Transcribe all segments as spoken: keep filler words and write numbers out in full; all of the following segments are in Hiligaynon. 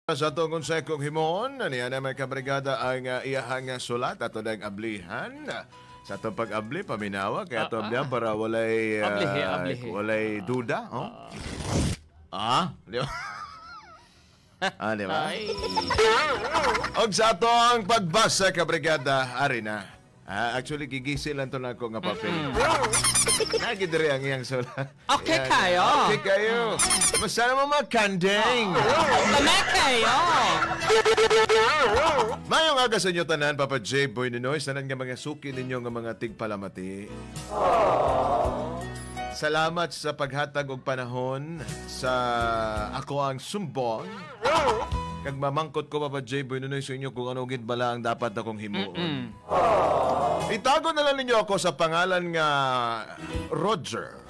Sa atong unsay kong himuon, ania na, mga kabrigada, ang, ah, iyahang, ah, sulat. Ato na ang ablihan. Sa atong pag-abli, paminawa, kay ato Ah, ablihan ah. para walay, Ablihi, ah, ablihi. walay Ah. duda, oh. Ah. Ah, di ba? Ah, di ba? Ay. Og sa atong pagbasa, kabrigada, ari na. Ah, actually, gigisi lang to na ako nga papel. Mm-mm. Nagi diri ang iyang sulat. Okay Yan. kayo. Okay kayo. Basta naman makanding. Tama kayo. Mayong aga sa inyo tanan, Papa J, Boy Nonoy, sa tanan nga mga suki ninyo nga mga tigpalamati. Salamat sa paghatag og panahon sa ako ang sumbong. Kag mamangkot ko, Papa J, Boy Nonoy, sa inyo kung ano gid bala ang dapat akong himuon. Mm-mm. Itago na lang ninyo ako sa pangalan nga Roger.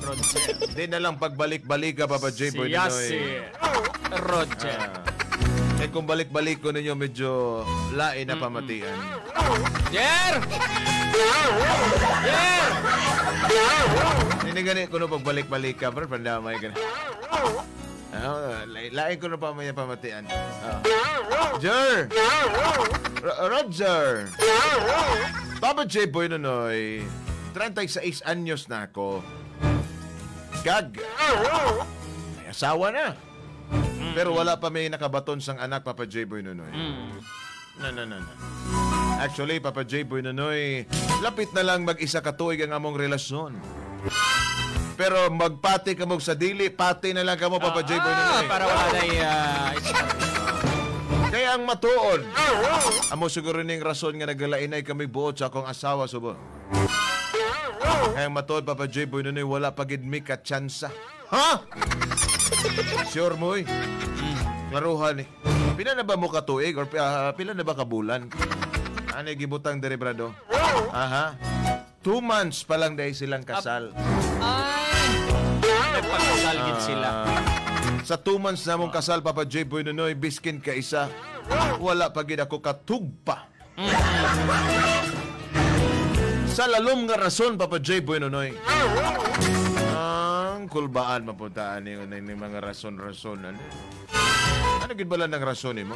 Roger. Di na lang pagbalik-balik ka, Papa J, Boy Siya Nonoy. si Roger. Ah. Eh, kung balik-balik ko ninyo, medyo lain na Mm-mm. pamatian. Jer! Jer! Hindi gani, kuno pagbalik-balik ka, pero pandamay ka na. Ah, lai-, lain ko na pa may pamatian. Ah. Jer! Ro-, Roger! Papa J, Boy Nonoy, treinta y seis anyos na ako. Kag, may asawa na. Pero wala pa may nakabaton sang anak, Papa J, Boy Nonoy. Mm. No, no, no, no. Actually, Papa J, Boy Nonoy, lapit na lang mag-isa ka tuig ang among relasyon. Pero magpati kamo sa dili, pati na lang kamo, Papa J, Boy Ah, Nonoy. para wala na, ah, istorya. Kaya ang matuod, amo siguro ning rason nga nagalainay kami buot sa akong asawa, subo. Kaya ang matuod, Papa J, Boy Nonoy, wala pa gid mi ka tsansa. Ha? Sure mo, eh? Mm. Klaruhan, eh. Pila na ba mo ka tuig or, ah, pila na ba ka bulan? Ano yung gibutang diri, brado? Aha. Two months pa lang dahil silang kasal. Ay! Nagpakasal gid sila. Ah, sa two months namong kasal, Papa J, Boy Nonoy, biskin ka isa, wala pa gid ako katugpa. Sa lalom nga rason, Papa J, Boy Nonoy. Ang kulbaan, mapuntaan ni, ni, ni mga rason-rason, ano? Ano gid bala nang rason nimo?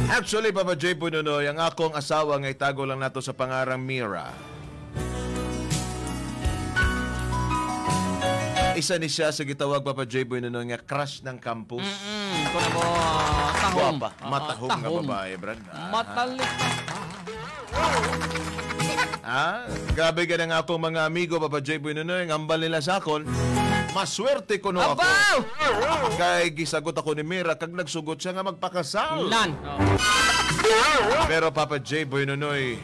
Actually, Papa J, Boy Nonoy, ang akong asawa nga itago lang nato sa pangarang Mira. Isa ni siya sa gitawag, Papa J, Boy Nonoy, nga crush ng campus. Mm-mm. Kung ano mo, tahom. Guwapa. Oo, Matahom nga tahom. babae, Brad. Ah. Matalik. Ah, grabe ka na nga akong mga amigo, Papa J, Boy Nonoy, ang hambal nila sa akon, maswerte kuno ako. Abaw! Kay gisagot ako ni Mira, kag nagsugot siya nga magpakasal. Nan. Pero Papa J, Boy Nonoy,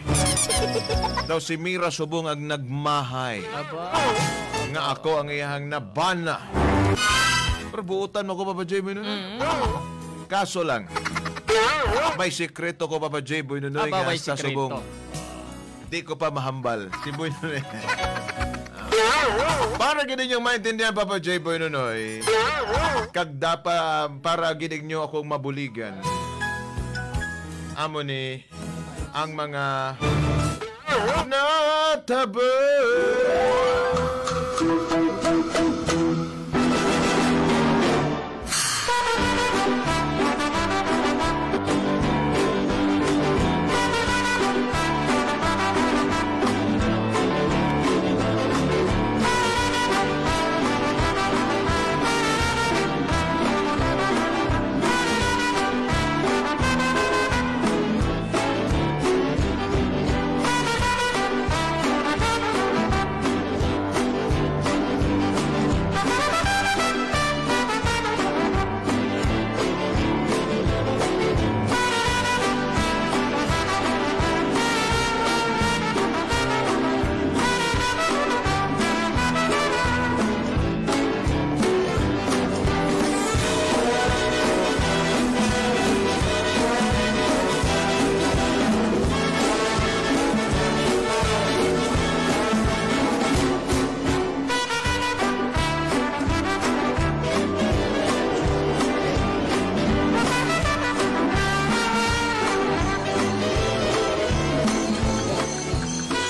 daw si Mira subong ang nagmahay. Aba. Nga ako ang iyahang nabana. Pero buotan mo ko, Papa J, Boy Nonoy. Mm. Kaso lang, may sikreto ko, Papa J, Boy Nonoy, Aba, nga may sa sikreto. subong. Di ko pa mahambal. Si Boy Nonoy. Para gid ninyong maintindihan, Papa J, Boy Nonoy. Kag dapa, para gid ninyo akong mabuligan. Amo ni ang mga natabo.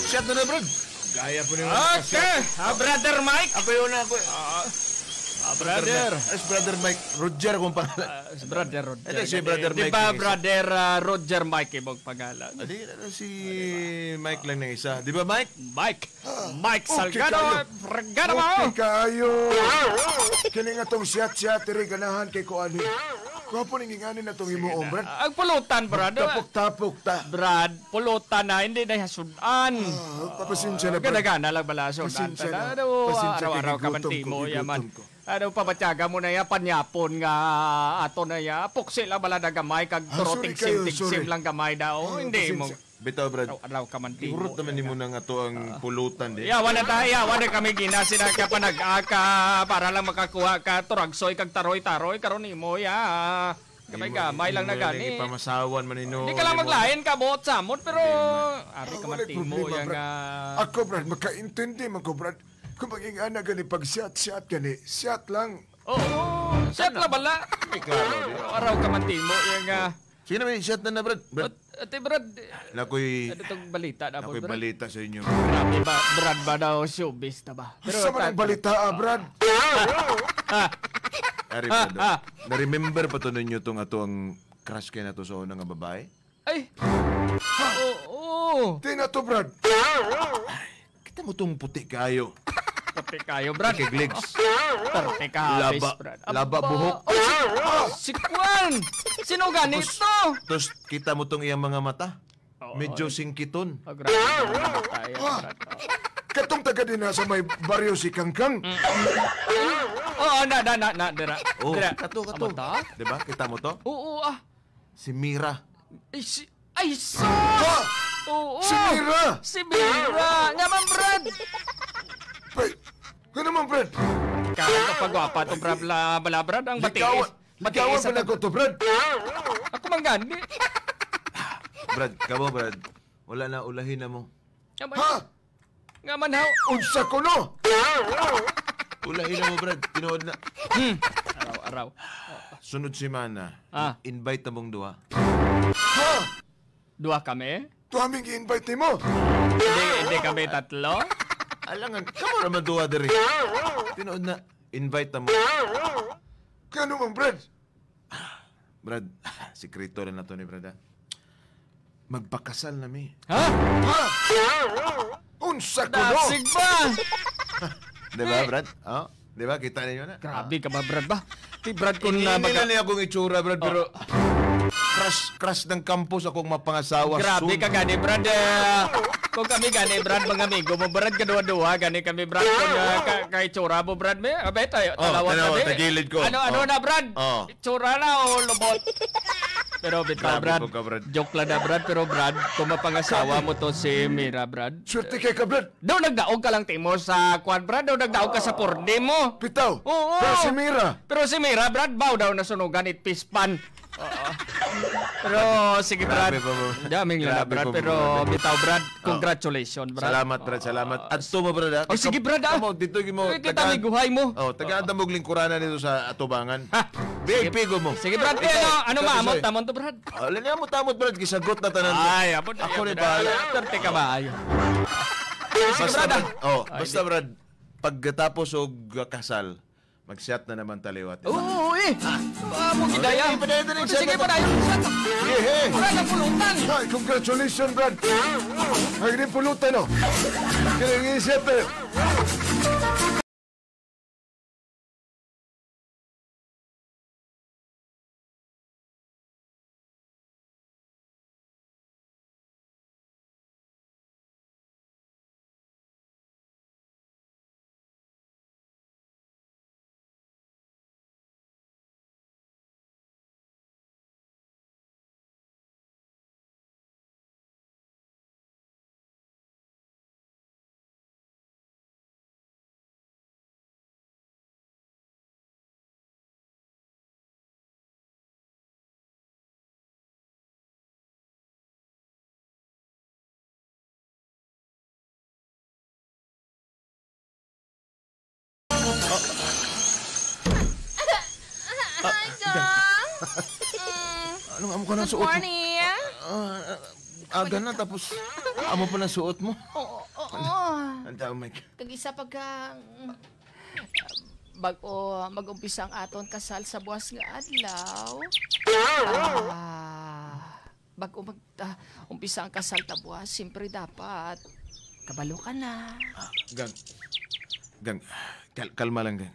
Shot na na, bro. Gaya po naman. Okay. Ah, Brother Mike. Ako yun, ako. Ah, ah, Brother. Yes, Brother Mike. Roger akong pangalan. Ah, si Brother Roger. Hindi, si Brother Di Mike ba, ang isa. Brother, ah, Roger Mike imong pangalan? Ah, di, ano, si Mike lang na isa. Di ba, Mike? Mike. Mike Okay Salgado, kayo. Brigada mo. Okay kayo. Kini nga tong siyat-siyat, diri ganahan kay kuan, eh. Gwapo ning ingani na tong himuon, Brad. Ang pulutan, Brad. Tapok-tapok ta. Brad, pulutan na, hindi na hasudan. Ah, papasensya na, Brad. Gana-gana lang bala, hasudan. Pasensya na. Ano, Pasensya kay araw-araw ka man gigutom ko, timo, gigutom yaman. ko. Ano, pabatyaga mo na ya, panyapon nga ato na ya. Puksi lang bala na gamay, kag Ah, sorry turuting kayo, simtig sorry. sim lang gamay daw. Ah, Hindi mo. pasensya. Bitaw, Brad. Araw-araw ka man timo, Ihurot naman nimo yaman. nang ato ang pulutan, di? Yawa na ta, yawa na kami gina, sina ka panag-aka, para lang makakuha ka, turagsoy kag taroy-taroy, karon nimo, ya. Gamay-gamay lang na Imo gani. ipamasawan man nino, Hindi ka lang imo. maglain ka, buot samot, pero Hindi, ma- ari ka Ah, man walay timo, problema, ya Brad. nga. Ako, Brad, makaintindi man ko, Brad. Kung maging ana gani pag siyat-siyat gani, siyat lang. Oo, siyat lang bala. Ay, klaro, di. Araw ka man timo, ya nga. Sige na, may siyat na na, Brad. Brad. At, ate, Brad, Nakoy, ano tong balita na, nakoy Brad? balita sa inyo. Grabe ba, Brad, ba daw showbiz na ba? Pero Sa man ang ta- balita, ah, Brad? Ari, Brad, oh. Na-remember pa to ninyo tong ato ang crush kay nato sa una nga babae? Ay! Oo! Di na to, Brad. Kita mo tong puti kayo. Puti kayo, Brad. Kay Gligs. Puti ka, Laba, Brad. laba Aba. buhok. Oh, si, oh, si Kwan! Sino gani Tapos, to? tapos kita mo tong iyang mga mata. Oo, Medyo eh. singkiton. Oh, grabe naman tayo, Ah! Brad. Oh. Katong taga din na sa may baryo si Kangkang. Oo, na, na, na, na, dira. Oh, Dira. kato, kato. Aba ta? Di ba? Kita mo to? Oo, ah. Si Mira. Ay, si, ay, so! Ha? Oo! Si Mira! Si Mira! Nga man, Brad! Pay, nga naman, Brad? Kaya ka pagwapa to, Brad, la, bala, Brad. Ang bati Ligawan, is, bati ligawan is pa na ang ko to, Brad. Ako man gani. Brad, kamo, Brad. Wala na, ulahin na mo. Nga man. Ha? Nga man, haw. Unsa ko, no? Ulahi na mo, Brad. Tinuod na. Hmm. Araw, araw. Sunod semana, Ah. invite na mong duha. Ha? Duha kami? Duha ming i-invite nimo? Hindi, hindi kami tatlo? Alangan, kamo ra man duha diri. Tinuod na, invite na mo. Kano man, Brad? Brad, sikreto na nato ni Brad, ha? Magpakasal na mi. Ha? Ha? Unsa ko, no? Dasig ba? Di ba, Brad? Oh? Di ba? Kita ninyo na? Grabe ka ba, Brad, ba? Ti, Brad, kung Hindi na nila baga- niya akong itsura, Brad, Oh. pero crush, crush ng campus akong mapangasawa Grabe soon. ka gani, Brad. Ah, kung kami gani, Brad, mga amigo mo, Brad, kaduha-duha gani kami, Brad. Kung, ah, ka, ka itsura mo, Brad, may, abay tayo, Oh, tanawan tanawa, kami. tagilid ko. Ano, ano Oh. na, Brad? Oh. Tsura na o lubot? Pero bitaw, Grabe Brad. po ka, Brad. Joke lang na, Brad. Pero, Brad, kung mapangasawa mo to si Mira, Brad. Swerte kay ka, Brad. Daw nagdaog ka lang timo sa kwan, Brad. Daw nagdaog ka sa four D mo. Bitaw. Oo. Pero si Mira. Pero si Mira, Brad, baw daw nasunugan it pispan. Oo. Pero, sige, Brad. Grabe po, bro. Daming lang na, Grabe Brad. po, Pero, bro. bitaw, Brad. Oh. Congratulations, Brad. Salamat, Brad. Salamat. Oo. Adto mo, Brad, ha? Oh, sige, Brad, ah. Kamo, dito mo, Eh, kita tagaan, may guhay mo. oh, tagaan Oo. ta mog lingkuranan dito sa atubangan. Ha? V I P Sige. ko mo. Sige, Brad. Ikaw, Eh, ano, ano ikaw, maamot Tisoy. naman to, Brad? Ah, wala niya mo tamot, Brad. Gisagot na tanan, Brad. Ay, abot na Ako yan, ni Brad. bahala. Tarte ka ba, ayo? Sige, Basta, Brad, ah. Brad. Oh, Ay, basta, di- Brad. Pagkatapos og kasal, mag-shot na naman ta liwat. Oo, eh. Ah, mo gidaya. Ay, padayon, padayon, Sige, shot na. padayon. Shot. Sige, eh. Wala na pulutan. Ay, congratulations, Brad. Ay, di pulutan, oh. Kaya yung isip, eh. Hi, Jong. Mm. Anong amo ka nang Good suot? morning. Ah, aga na, tapos amo pa nang suot mo. Oo, oo. Ang tao, Mike. Kag isa pa ka, mm, Bag-o mag-umpisa ang aton kasal sa buwas nga adlaw. Ah, bag-o mag, ah, umpisa ang kasal ta buwas, siyempre dapat kabalo ka na. Ah, gang. Gang, kal-, kalma lang, gang.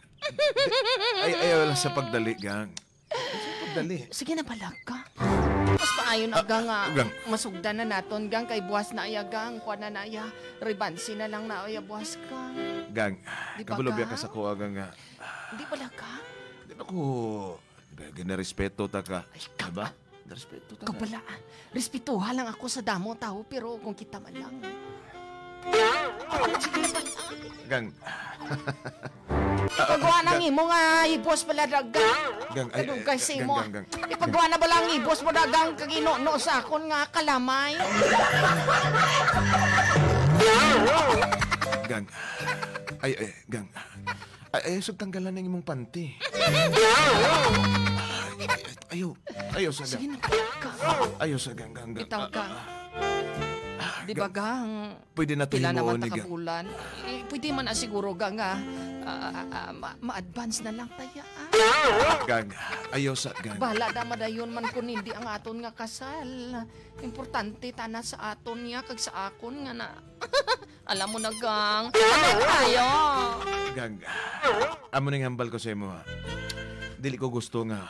Ay, ayaw lang sa pagdali, gang. Sa pagdali. Sige na, balag ka. Mas maayo na, ah, gang, ah, gang, masugdan na naton, gang, kay buwas na iya, gang. Kuha na na iya. Rebansi na lang na iya buwas, gang. Gang, di ba, kabalo biya ka sa kuha, gang, ah. Di ba, laga? Di ba ko, di ba, ginarespeto ta ka? Ay, diba? Ginarespeto ta ka. Kabala, ah. Respetuha lang ako sa damo tao, pero kung kita man lang. Gang. Ipagawa na ang imo nga ibos pala, gang. Gang, ay, ay, kadugay sa imo. Gang, gang, gang. Ipagawa na bala ang ibos mo, dagang, kag inuno sa akon nga kalamay. Gang. Ay, ay, gang. Ay, ayaw sa tanggalan ang imong panty. Ay, ay, ayaw. Ayaw sa gang. Sige na, gang. Ayaw sa gang, gang, gang. Bitaw, gang. Ah, ah, ah. Di ba, gang, pwede na to himuon ni, gang. Pila naman ta ka bulan? Eh, pwede man na siguro, gang, ah, ah, ah, ma-, ma-advance na lang ta ya, ah. Gang, ayaw sa gang. Bahala na madayon man kung hindi ang aton nga kasal. Importante tana sa aton niya kag sa akon nga na. Alam mo na, gang. Ano tayo? Gang, amo ning hambal ko sa imo, ha. Dili ko gusto nga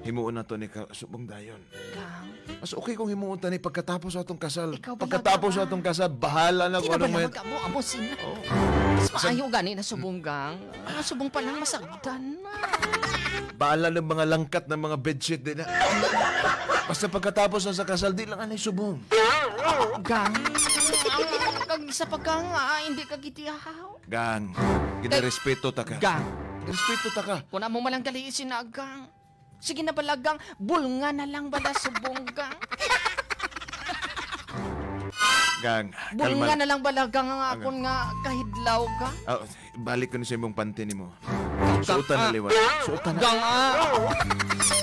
himuon nato ni ka-, subong dayon. Gang. Mas okay kung himuon ta ni pagkatapos sa atong kasal. Ikaw ba, pagkatapos sa atong kasal, bahala na kung anong may... Amo, amo sina. Oh. Mas maayo gani na subong, gang. Ang subong pa lang masagdan na. Bahala ng mga langkat ng mga bedsheet din na. Basta pagkatapos na sa kasal, di lang anay subong. Gang. Ang, ang, kag isa pa, gang, ah, hindi ka gitiyahaw. Gang, ginarespeto ta ka. Gang. Ginarespeto ta ka. Kung amo man lang gali, sinagang. Sige na bala, gang. Bulnga na lang bala, subong, gang. Gang, kalma lang. Bulnga na lang bala, gang, ang akon nga kahidlaw, gang. Ah, balik ko ni sa imong panty nimo. Suotan na liwat. Suotan na. Gang, ah.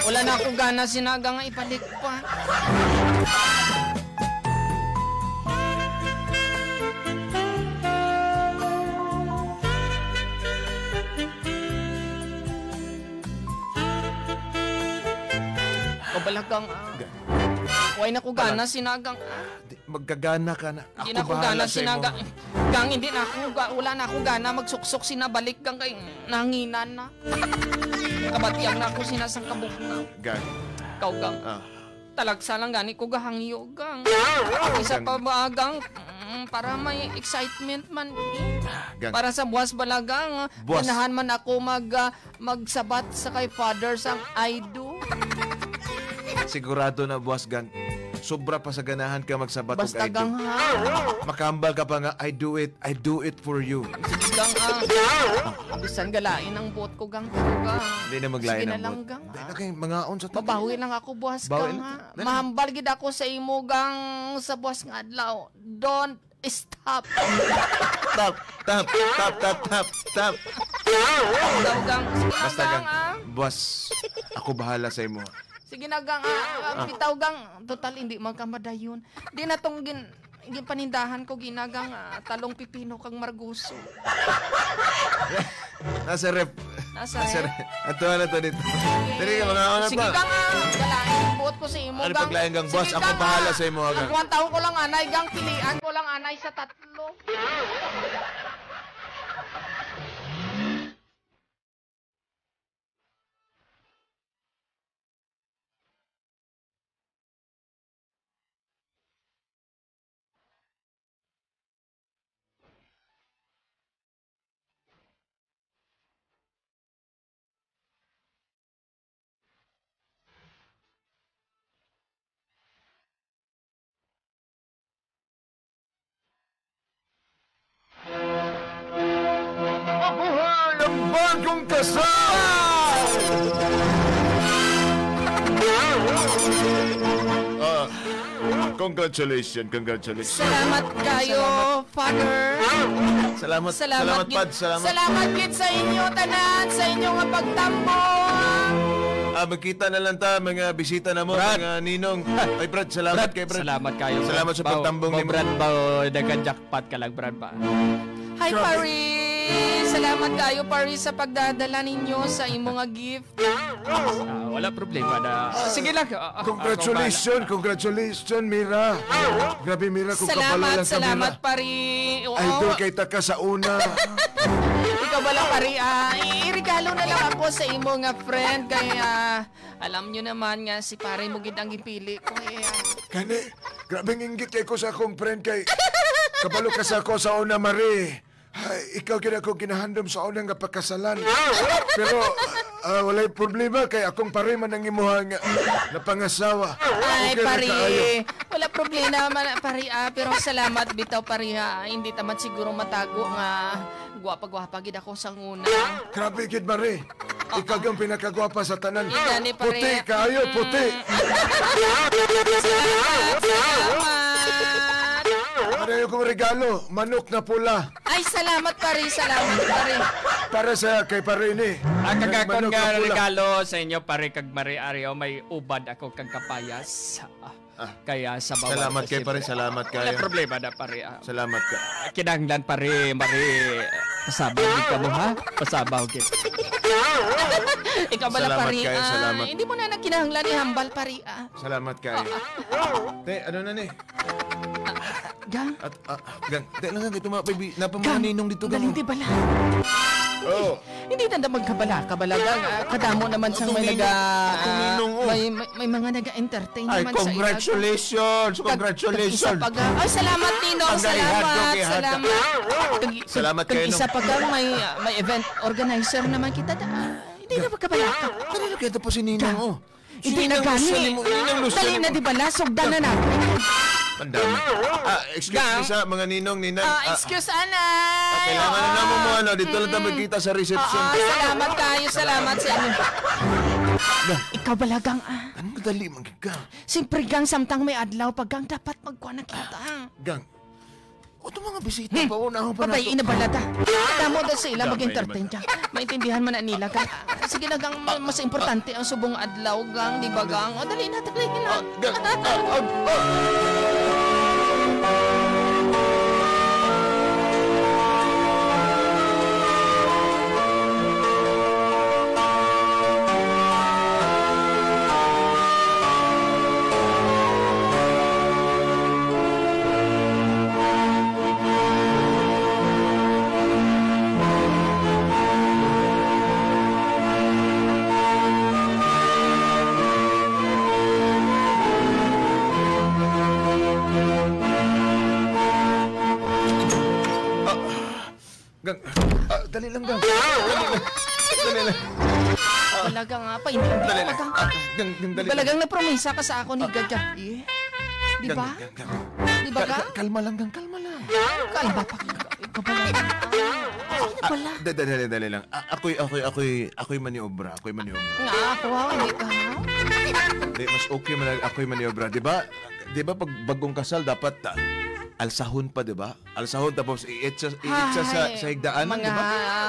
Wala na akong gana, sinagang, nga ibalik pa. Kabalagang, ah. Ga- Wala na ko gana, sinagang, ah. Di, magkagana ka na. Di na ako gana, sinagang. Gang, hindi na ako ga-, wala na ako gana magsuksok, sinabalik, gang, kay nanginan na. Kabatyang na ako, sinasang kabugnaw. Gang. Ikaw, gang. Ah. Talagsa lang gani ko gahangyo, gang. Isa pa ba, gang? Mm, para may excitement man, eh. Gang. Para sa buwas bala, gang. Buwas. Ganahan man ako mag, ah, magsabat sa kay Father sang "I do." Sigurado na, buwas, gang. Sobra pa sa ganahan ka magsabat og "I do." Basta, gang, ha? Makahambal ka pa nga, "I do it, I do it for you." Sige, gang, ah. Bisan galain ang buot ko, gang, pero, gang. Hindi na maglain ang buot. Sige na lang, gang, ah. Hindi na kay mangaon sa... Mabawi lang ako buwas, gang, ha? Mahambal gid ako sa imo, gang, sa buwas nga adlaw. Don't stop. Tap, tap, tap, tap, tap, tap. Daw, gang. Sige na, gang, ah. Basta, gang, buwas, ako bahala sa imo. Sige na, gang, ah. Ah, bitaw, gang. Total, hindi man ka madayon. Di na tong gin-, ginpanindahan ko, ginagang, ah, talong, pipino, kag marguso. Nasa ref. Nasa ref. Ato na to dito. Dili ka, mga ano pa. Sige, gang, ah. Galain ang buot ko sa imo, gang. Ano paglain, gang? Boss, ako bahala sa imo, gang. Nagkuhan taon ko lang, anay, gang. Pilian ko lang, anay, sa tatlo. Mabuhay ang bagong kasal! Ah, congratulations, congratulations. Salamat kayo, Father. Salamat, salamat, Pad, salamat. Salamat gid sa inyo tanan, sa inyo nga pagtambong. Ah, magkita na lang ta, mga bisita na mo, mga ninong. Ay, Brad, salamat kay Brad. Salamat kayo, Brad. Salamat sa pagtambong nimo. Brad, ba, nagka-jackpot ka lang, Brad, ba? Hi, Pari. Salamat kaayo, pare, sa pagdadala ninyo sa imo nga gift. Ah, wala problema na. Ah, sige lang. Ah, ah, ah, Congratulations, congratulations, Mira. Grabe, Mira, kung kabalo Salamat, lang ka, salamat, Mira. pare. Oo. Idol kay ta ka sa una. Ikaw bala, pare, ah, i-, iregalo na lang ako sa imo nga friend kay, ah, alam nyo naman nga si pare mo gid ang gipili ko, eh, ah. Kani, grabe ang inggit kay ko sa akong friend kay kabalo ka sa ako sa una, Mare. Ay, ikaw gid ako ginahandom sa una nga pakasalan. Pero, ah, walay problema kay akong pare man ang imuha nga napangasawa. Ay, Okay ra pare, kaayo. wala problema man, pare, ah, pero salamat bitaw, pare, ha. Hindi ta man siguro matago nga gwapa-gwapa gid ako sa una. Grabe gid, Mare. Ikaw ang pinakagwapa sa tanan. Gani, pare. Puti kaayo, puti. Salamat, salamat. Ano yung kong regalo? Manok na pula. Ay, salamat, pare. Salamat, pare. Para sa kay pare ni. Ang kagakon Manok nga na pula. regalo sa inyo, pare, kag Mare Ario, may ubad ako kag kapayas. Ah, Ah. kaya sa bawal Salamat sa kay pare, siyempre. salamat Wala kayo. problema na, pare, ah. Salamat ka. Kinahanglan, pare, Mare, pasabaw gid ka mo, ha? Pasabaw gid. Ikaw bala, Salamat pare, kayo, ah, salamat. hindi mo na na kinahanglan ihambal, pare, ah. Salamat kayo. Te, ano na ni? Gang? At, ah, gang, te, lang, gang, ito mga paibi-, napa mga Gang, ninong dito, gang? dali, di bala. Oh. Hindi na na magkabala-kabala, gang. Ah, kadamo naman sang Atong may ninong, naga-, atong ninong, oh. may, may, may mga naga-entertain Ay, naman sa ila. congratulations, Kag-, congratulations. kag-isa pa, gang. Ay, salamat, Ninong. Ang garihan, Salamat, okay, handa. salamat. Kag-, Salamat kag-, kayo, kag-isa Nong. pa, gang, may, ah, may event organizer naman kita. Da-, ah, hindi na magkabala ka. Kanino kaya ito po si Ninong, Gang. oh? Hindi na Ninang gani. Luzon, Ninang Luzon. Dali na, di ba? Nasugdan na natin. Ang dami. Ah, excuse Ga? me sa mga ninong, ninang. Ah, Ah, excuse, anak. ah, kailangan na namo mo, ano, dito lang tayo Mm. magkita sa reception. Ah, ah, salamat kayo, salamat sa inyo. Ga. Ikaw bala, gang, ah. Anong kadali, man, ga? Siyempre, gang, samtang may adlaw pa, gang, dapat magkuha na kita. Gang, Ato mga bisita Hmm. pa, unahon pa Pabay, nato. inabalada. Tamo daw sa ila Gamay mag-entertain naman. ka. Maintindihan man na nila ka. Sige lang, gang, ma-, mas importante ang subong adlaw, gang, di ba, gang? O, dali na, dali na. Ah, gang, ah, ah, ah. Ah, Gang, ah, dali lang, gang. Dali lang. Dali lang. Talaga nga, pa, hindi Dali lang. Talaga. Ah, gang, gang, dali Talagang lang. napromisa ka sa ako ni Ah. Gaga. Eh? Di Gang, ba? gang, gang. Di ba, Ka-, gang? ka-, kalma lang, gang. Kalma lang. Kalma pa. Ikaw pala. Ano Ah, pala? da-, da-, dali, dali lang. Ah, ako'y, ako'y, ako'y, ako'y maniobra. Ako'y maniobra. Nga ako, ha? Hindi ka, ha? Di, mas okay man ang ako'y maniobra. Di ba? Di ba pag bagong kasal, dapat, ah, alsahon pa, di ba? Alsahon, tapos i-itsa, i-itsa sa, Ay, sa higdaan, mga, di ba?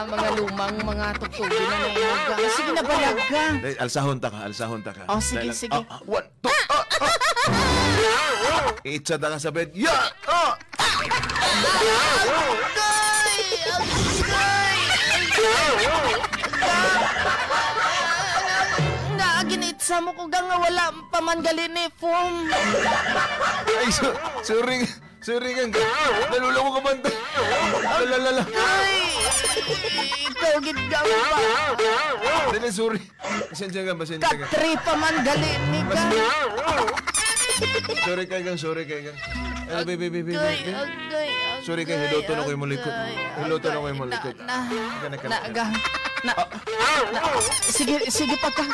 mga lumang, mga tuktugi na na yun. Sige na, balaga. Dahil alsahon ta ka, alsahon ta ka. Oh, sige, Dahil, sige. ah, ah, one, two, ah, ah. I-itsa ta ka sa bed. Yeah! Ah! Agay! Agay! Nga, ginitsa mo ko, gang, nga wala pa man gali ni foam. Ay, so-, sorry. Sorry, gang. Naluloko ka man. Lalalala. Ay! Ikaw gid, gang, ba? Dali, sorry. Pasensya ka, pasensya ka. Katri pa man gali ni, gang. Sorry kay gang, sorry kay gang. Ano, baby, baby, baby, Agay, baby? agay, Sorry kay agay, hiluto na ko yung mulikod. agay, Hiluto na ko yung agay. mulikod. Na, Gana ka na, na. gang. Na, Ah. na, sige, sige pa, gang.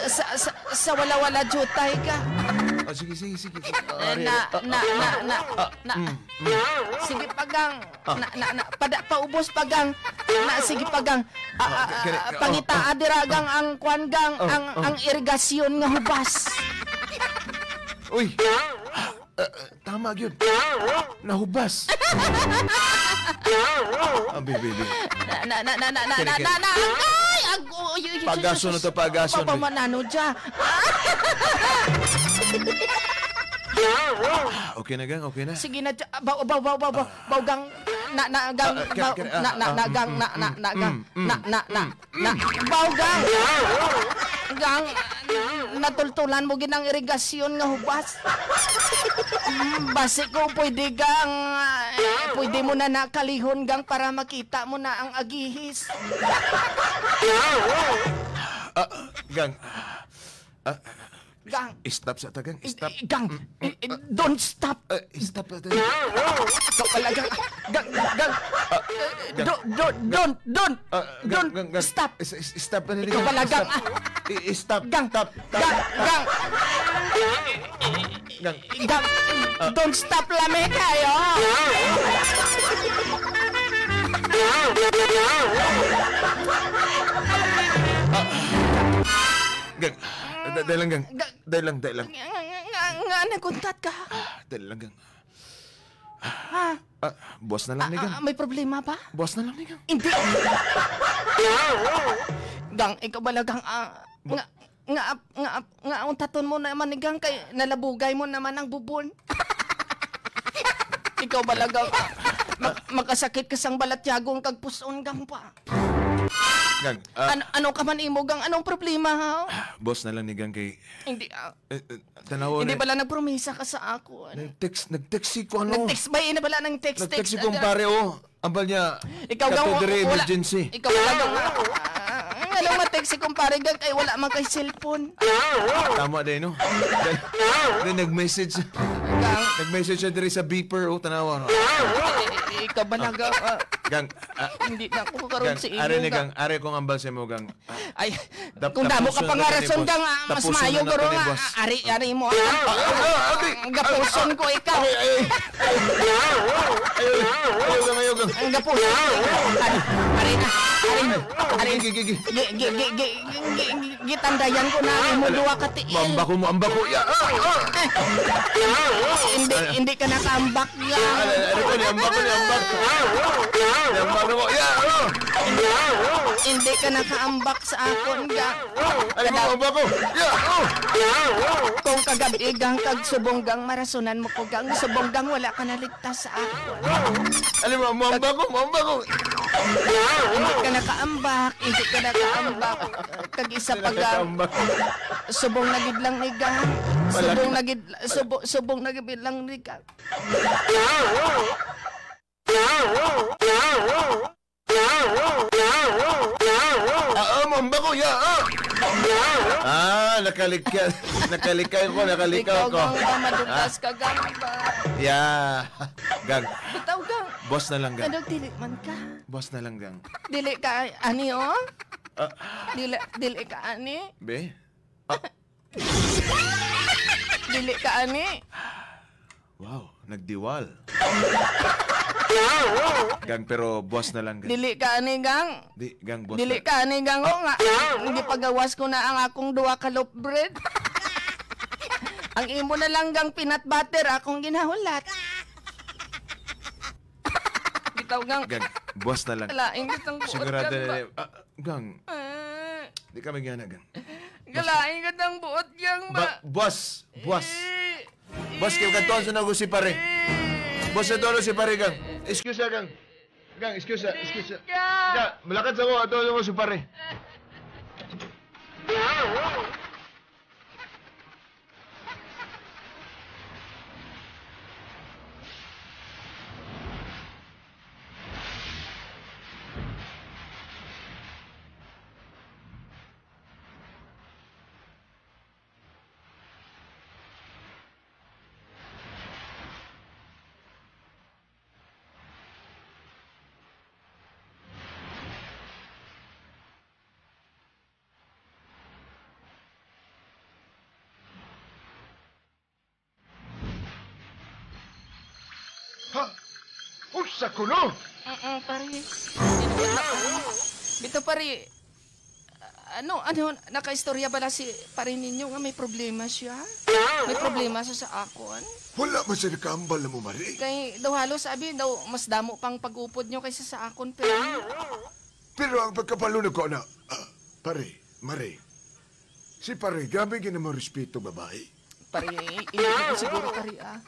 Sa, sa, sa wala-wala jutay ka. Ah, sige, sige, sige. sige. Ah, Eh, ari, na, ari. Ah, na, ah, na, ah, na, ah, na. mm, mm. Sige pa, gang. Ah. Na, na, na, pada, paubos pa, gang. Na, sige pa, gang. Ah, Ah, ah, kani, ah, ah, pangitaa ah, dira, gang, ang kwan, gang, ah, ang, ah. ang irigasyon nga hubas. Uy. Ah, ah, tama gyud. Nahubas. Ah, baby, baby. Na, na, na, na, na, na, Kani, na, kani. na, na, agay! Ag-, uy, uy, uy, Pagaso uy, na to, pagaso na. Papamanano dya. Ah, okay na, gang. Okay na. Sige na, ja-, baw, baw, baw, baw, baw, baw, gang, na, na, gang, Ah, ah, kaya, baw, kaya, na, na, ah, na, ah, gang, mm, na, na, mm, na, gang, mm, na, mm, na, na, mm, na, mm. Baw, gang, gang, natultulan mo gid ang irigasyon nga hubas. Mm, basi ko pwede, gang, eh, pwede mo na nakalihon, gang, para makita mo na ang agihis. Ah, gang. Ah, Gang. Stop sa ta, gang. I-, Stop. i-, gang. Mm, mm, I-, i-, ah, don't stop. Ah, stop sa ta. Ikaw pala, gang. Gang, gang. Ah, Eh, gang. Don't, don't, don't, don't. Ah, gang, Don't gang, gang. stop. S-, s-, stop na, Ikaw gang. pala, gang. Stop. Ah. I-, i-, stop. Gang. Stop. Stop. Gang. Gang. Gang. Ah. Don't stop, lami kayo. Ah. Gang. Da-, dahil lang, gang. Gang. Dahil lang, dahil lang. Nga, nga, nga, nga, nga, naguntat ka. Ah, dahil lang, gang. Ha? Ah, buwas na lang ni, Ah, gang. ah, may problema ba? Buwas na lang ni, gang. Hindi. Gang, ikaw bala, gang, ah, Bu- nga, nga, nga, nga, ang taton mo naman ni, gang, kay nalabugay mo naman ang bubon. Ikaw bala, gang, ah, mak-, makasakit ka sang balatyagon kag puson, gang, pa. Gang, ah, An-, ano ka man imo, gang? Anong problema, ha? Buwas na lang ni, gang, kay Hindi, ah. Eh, eh, tanawa Hindi na. Bala nagpromisa ka sa ako, ano? Nag-text, nag-text si ko, ano? Nag-text ba? Ina bala nang text, Nag-text text, si ano? kumpare, oh. Ambal niya, Ikaw kato gang wa-, diri wala. emergency. Ikaw wala gang, ah, ah, ano nga text si kumpare gang kay wala man kay cellphone. Tama din, no? Then, then nag-message. Gang. Nag-message siya diri sa beeper, oh, tanawa, no? Eh, eh, ikaw bala gang, ah, Gang, ah, hindi na ako karon gang, sa imo, ari ni gang. Gang, ari kong ambal sa imo, gang. Ay, Tap-, kung damo ka tapuson pa na nga kani, rason boss. ka nga, mas Tapuson maayo, na guro, kani, nga, boss. a-, ari, ari mo. Ah, ah, ah, abi. Gapuson ko ikaw. Ay, ay, ay. Ayaw, ayaw, ayaw, ayaw. Ang gapuson ko ikaw. Ari, ari na, ari na, ari. Gigi, gigi, gigi. Gi-, gi-, gi-, gi-, gi-, gi-, gitandayan ko na imo duwa ka tiil. Mamba ko, mamba ko. Ya, ah, ah. Hindi, hindi ka nakaambak. Ano, ano ko, niambak ko, niambak. Niambak ko, ya, oh. Hindi ka nakaambak sa akon, gang. Ano mo, ambak ko? Ya, oh. Kung kagab-i, gang, kag subong, gang, marasunan mo ko, gang. Subong, gang, wala ka naligtas sa akon. Ano mo, ambak ko, ambak ko? Hindi ka nakaambak, hindi ka nakaambak. Kag isa pa, gang. Nakaambak. Subong na gid lang ni, gang. Wala. Subong na gid, subo-, subong na gid lang ni, gang. Ah, ah, mamba ko, ya, ah. Ah, nakalikay, nakalikay ko, nakalikaw Ikaw ko. Gang, ah, madutas Ah. ka, gang, ba? Ya. Gang. Bitaw, gang. Boss na lang, gang. Ano, dili man ka? Boss na lang, gang. Dili ka, ani, oh? Ah. Dili, dili ka, ani? Be? Ah. Dili ka, ani? Wow, nagdiwal. Gang, pero buwas na lang, gang. Dili ka, ani, gang? Di, gang, buwas Dili na. ka, ani, gang, o nga. Hindi pagawas ko na ang akong duha ka loaf bread. Ang imo na lang, gang, peanut butter, akong ginahulat. Bitaw, gang. Gang, buwas na lang. Lain kitang buot, Sigurado gang, na ba? Ah, gang. Ah. Di kami gana, gang. Galain ka ng buot, gang, Ba, ba? Boss, boss. Eh, Boss, kay eh, kadtuan sa nago si pare. eh. Boss, kadtuan si pare, gang. Excuse, gang. Gang, excuse, excuse. Ka. Gang, malakad sa ko, kadtuan sa ko si pare. Ha? Usa kuno? Mm, pare. Bito, pare. Ano, ano, nakaistorya bala si pare ninyo nga may problema siya? May problema siya sa akon? Wala man siya nakaambal na mo, Mari. Kay daw halos, abi, daw mas damo pang pag-upod nyo kaysa sa akon, pero Pero ang pagkabalo na ko na, ah, pare, mare, si pare, grabe gid mo respeto, babae. Pare, i-, i-, siguro, pare, ah.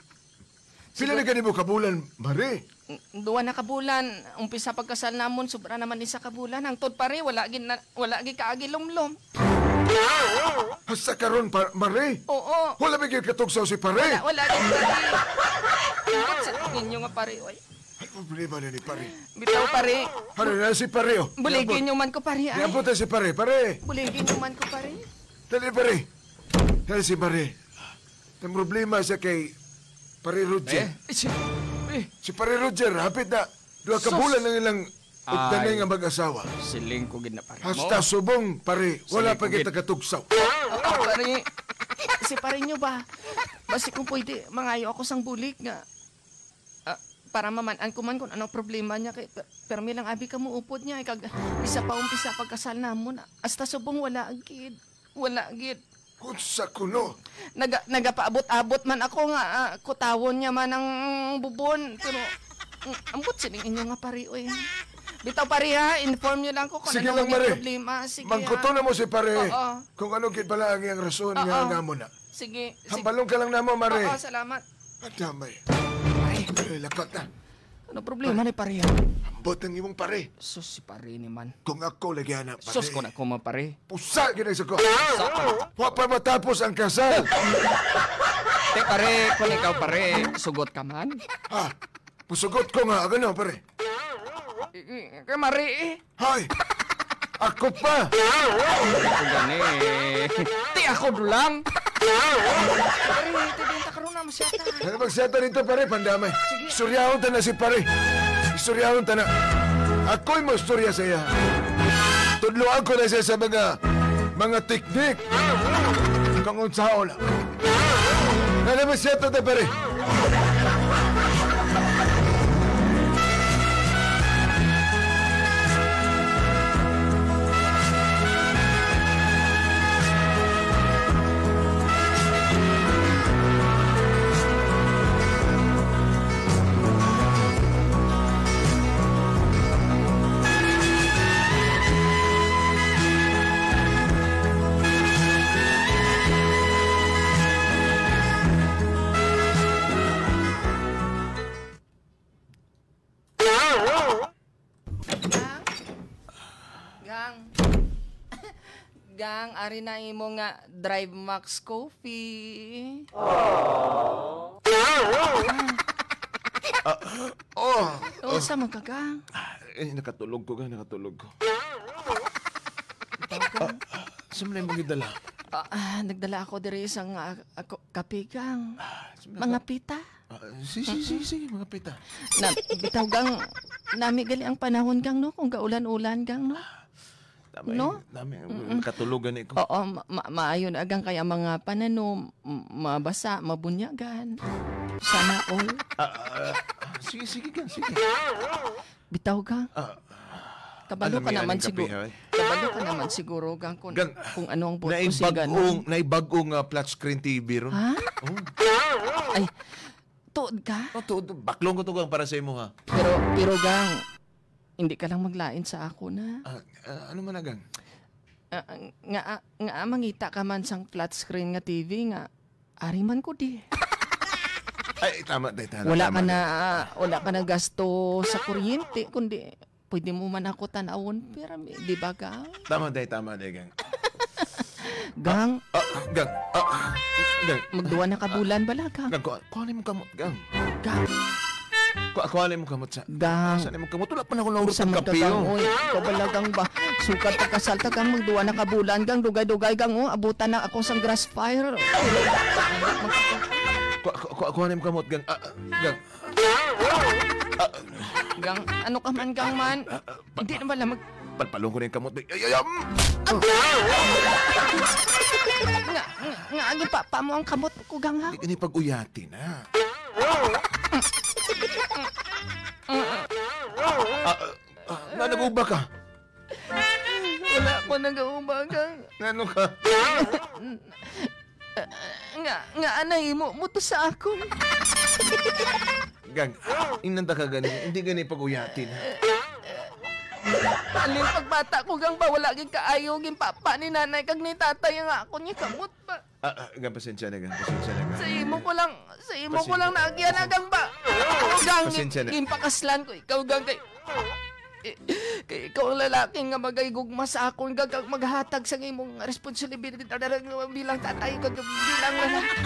Pila na gani mo kabulan, Mare? Duwa na ka bulan. Umpisa pagkasal namon, sobra naman isa ka bulan. Hangtod, pare, wala gid na, wala gid kaagi lumlom. Hasta karon, pa, Mare? Oo. Wala ba gyud katugsaw si pare? Wala, wala gid, pare. Ambot sa ninyo nga, pare, oy. Ay, problema na ni pare. Bitaw, pare. Ano na si pare, oh? Buligin niyo man ko, pare, ay. Niabot na si pare, pare. Buligin niyo man ko, pare. Dali, pare. Dali si pare. Ang problema siya kay Pare Roger. Eh? Si, eh. Si Pare Roger, hapit na. Duha ka Sus! Bulan ang ilang ugdanay Ay. Nga mag-asawa. Siling ko gid na, pare mo. Hasta subong, pare, wala Siling pa ko gid. Kita katugsaw. Ah, pare, si pare nyo ba? Basi kung pwede, mangayo ako sang bulig nga. Ah, para maman-an ko man kung ano problema niya kay per-, permi lang abi ka muupod niya, kag isa pa umpisa pagkasal namon, hasta subong wala gid. Wala gid. Unsa kuno? Naga-, nagapaabot-abot man ako nga, ah, kutawon niya man ang bubon, pero, mm, ambot sining inyo nga pare, oy. Bitaw, pare, ha, inform niyo lang ko kung Sige ano lang, ang Mare. Problema. Sige, Mangkuto ha. Na mo si pare Oo. Kung ano gid pala ang iyang rason Oo. Nga namo na. Sige, sige. Hambalong ka lang namo, Mare. Oo, salamat. Adamay. Ay. Ay, lakot na. Ano problema ni pare? Ambot ang imong pare. Sus, si pare ni man. Kung ako lagi ana, pare. Sus, kung ako man, pare. Pusa gid ang suko. Pusa ka. Wa pa matapos ang kasal. Te, pare, kung ikaw, pare, sugot ka man. Ha? Musugot ko nga, ano, pare? I-, i-, kay mari, eh. Hoy! Ako pa! Ako gani. Ti ako dulang. Pare, ti din ta karon na masyata. Ano magsiyata dito, pare? Pandamay. Sige. Istoryahon ta na si pare. Istoryahon ta na. Ako'y mo istorya sa iya. Tudloan ko na siya sa mga, mga teknik. Kung unsaon na. Ano magsiyata ta, pare? Gang? Gang. Gang, ari na imo nga Drive Max Coffee. Ah, oh. Unsa man ka, Gang? Eh, nakatulog ko, Gang, nakatulog ko. Ikaw, Gang? Ah, sa man imong gidala? Ah, ah, nagdala ako diri sa nga, ako, kape, Gang. Ah, sa mga Mga ka- pita. Ah, si, si, si, si, mga pita. Na, bitaw, Gang, nami gali ang panahon, Gang, no? Kung gaulan-ulan, Gang, no? Tama No? yun. Tama yun. Mm-mm. Katulugan ni ko. Oo, ma-, ma-, maayo na, Gang, kaya mga pananom, m-, mabasa, mabunyagan. Sana all. Ah, ah, ah, sige, sige, Gang, sige. Bitaw, Gang. Ah, Kabalo alam ka mo, naman aning kape, siguro. Hoy. Kabalo ka naman siguro, Gang, kung, Gang, kung ano ang buot ko naay sa bagong, ganun. Naay bagong, ah, flat screen T V ron. Ha? Oh. Ay, tuod ka? Oh, tuod. Baklong ko to, Gang, para sa imo, ha? Pero, pero, Gang, hindi ka lang maglain sa ako na. Ah, ah, ano man na, Gang? Ah, nga, nga, mangita ka man sang flat screen nga T V nga, ari man ko di. Ay, tama, day, tama, Wala tama, ka na, day. Ah, wala ka na gasto sa kuryente, kundi pwede mo man ako tanawon, pero may, di ba, Gang? Tama, day, tama, day, Gang. Gang, Ah, Gang, ah, Gang. Magduwa na ka bulan bala, Gang. Gang, kuha, kuha na imong kamot, Gang. Gang. Kuha, kuha na imong kamot sa, Gang. Saan imong kamot? Wala pa na ako naurot Sa ng kape, magkagang, oh. Oy, ikaw bala, Gang, ba? Sukad pagkasal ta, Gang, magduwa na ka bulan, Gang, dugay-dugay, Gang, oh, abutan na ako sang grass fire. Kuha, kuha, kuha, kuha na imong kamot, Gang. Ah, Gang. Ah. Gang, ano ka man, Gang, man? Ah, ah, pa-, Hindi na bala mag- palpalong ko na yung kamot. Ay, ay, ay, um. Nga, nga, nga, agi pa, pa mo ang kamot ko, Gang, ha? Hindi ka na pag-uyati na. Ah, ah, ah, nga, nag-uba ka? Wala ko nag-uba, Gang. Ngano ka? Nga, nga, anay mo, mo to sa akon. Gang, inanda ka gani, hindi gani pag-uyatin, ha? Alin pagbata ko, Gang, ba, wala gid kaayo, gin papa ni nanay, kag ni tatay, nga ako niya kamot pa. Ah, ah, gang, pasensya na, gang. Pasensya na, gang. Sa imo ko lang, sa imo ko Pasensya. lang naagyan, Pasensya. agang ba? Ikaw, gang, Pasensya na. ginpakaslan ko ikaw, gang, kay, eh, kay ikaw ang lalaki nga magahigugma sa akon, gang, kag maghatag sa imong responsibilidad bilang tatay, kag bilang lalaki.